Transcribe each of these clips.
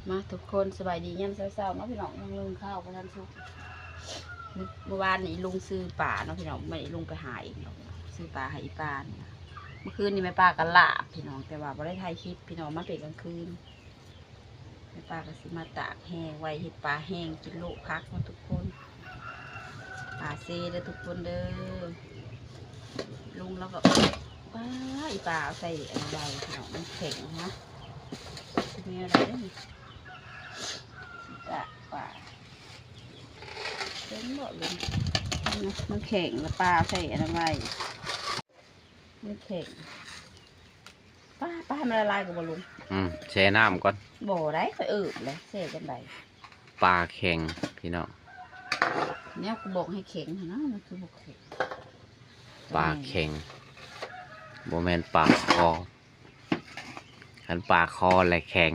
ມາທຸກຄົນ ສະບາຍດີຍາມເຊົ້າໆເນາະພີ່ນ້ອງ. ຍັງໜຶ້ງເຂົ້າບໍ່ທັນສຸກ. ມື້ ມື້ວານນີ້ລຸງຊື້ປາເນາະພີ່ນ້ອງ, ມື້ນີ້ລຸງໄປຫາເອງເນາະ, ຊື້ປາໃຫ້ອີປານີ້. ມື້ຄືນນີ້ແມ່ປ້າກໍລາບພີ່ນ້ອງ, ແຕ່ວ່າບໍ່ໄດ້ຖ່າຍຄລິບພີ່ນ້ອງ, ມາເປັນກາງຄືນ. ແມ່ປ້າກໍຊິມາຕາກແຫ້ງໄວ້ເຮັດປາແຫ້ງກິນໂລະພັກເນາະທຸກຄົນ. ປາເຊເດີທຸກຄົນເດີ. ລຸງລາວກໍ ປາ ອີປາເອົາໃສ່ອັນໃດພີ່ນ້ອງ, ມັນແຂງນະ. ແນວໃດເດ້ນີ້ ຊິຕາກປາ ເຫັນບໍ່ລຸງ? ມັນແຂງລະປາໃສ່ອັນນັ້ນໄວ້ ມັນແຂງ. ປາ ປາໃຫ້ມັນລະລາຍກ່ອນບໍ່ລຸງ? ອືມ ແຊ່ນ້ຳກ່ອນ. ບໍ່ໄດ້ ຂ້ອຍເອີບແຫຼະ ແຊ່ຈັ່ງໃດ? ປາແຂງພີ່ນ້ອງ. ແນວກູບອກໃຫ້ແຂງຫັ້ນນະ ມັນຄືບໍ່ແຂງ. ປາແຂງ ບໍ່ແມ່ນປາຄໍ. ຄັນປາຄໍແຫຼະແຂງ.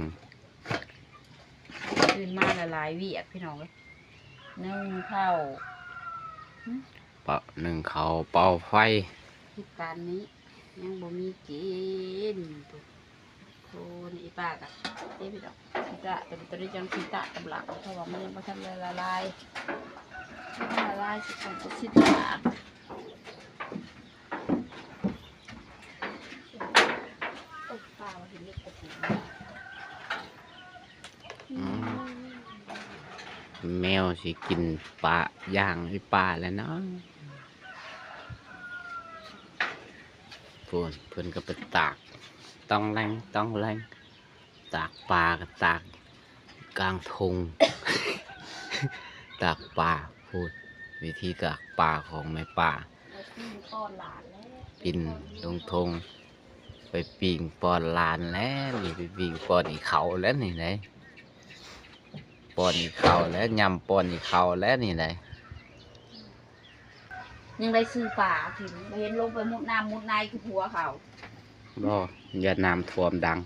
ຕື່ນມາລະຫຼາຍວຽກພີ່ນ້ອງເອີຍ. ໜຶ້ງເຂົ້າ ປະ ໜຶ້ງເຂົ້າ ເປົ່າໄຟ. ເຮັດປານນີ້ຍັງບໍ່ມີກິນ. ໂທ ນີ້ອີປາກະ ເດ້ພີ່ນ້ອງ ຊິຕາກ ໂຕນີ້ຈັ່ງຊິຕາກກຳລັງ ເພາະວ່າມັນຍັງບໍ່ທັນລະລາຍ. ລະລາຍຊິ ຊິຕາກ. ອືມ ແມວຊິກິນປາ ຍ່າງໃຫ້ປາແລ້ວເນາະ. ພຸ້ນ ເພິ່ນກໍໄປຕາກ ຕ້ອງແລງ ຕ້ອງແລງ. ຕາກປາກໍຕາກກາງທົ່ງ ຕາກປາ. ພຸ້ນ ວິທີຕາກປາຂອງແມ່ປ້າ. ໄປປີ້ງປ້ອນຫຼານແລ້ວ ປີ້ງລົງທົ່ງ ໄປປີ້ງປ້ອນຫຼານແລ້ວນີ້ ໄປປີ້ງປ້ອນອີ່ເຂົາແລ້ວນີ້ໄດ໋ ປ້ອນອີ່ເຂົາແລ້ວ ຍຳປ້ອນອີ່ເຂົາແລ້ວນີ້ໄດ໋. ຍັງໄດ້ຊື້ປາກິນ ບໍ່ເຫັນລົງໄປມຸດນ້ຳມຸດໃນຄືຜົວເຂົາ. ບໍ່ ຢ້ານນ້ຳຖ້ວມດັງ.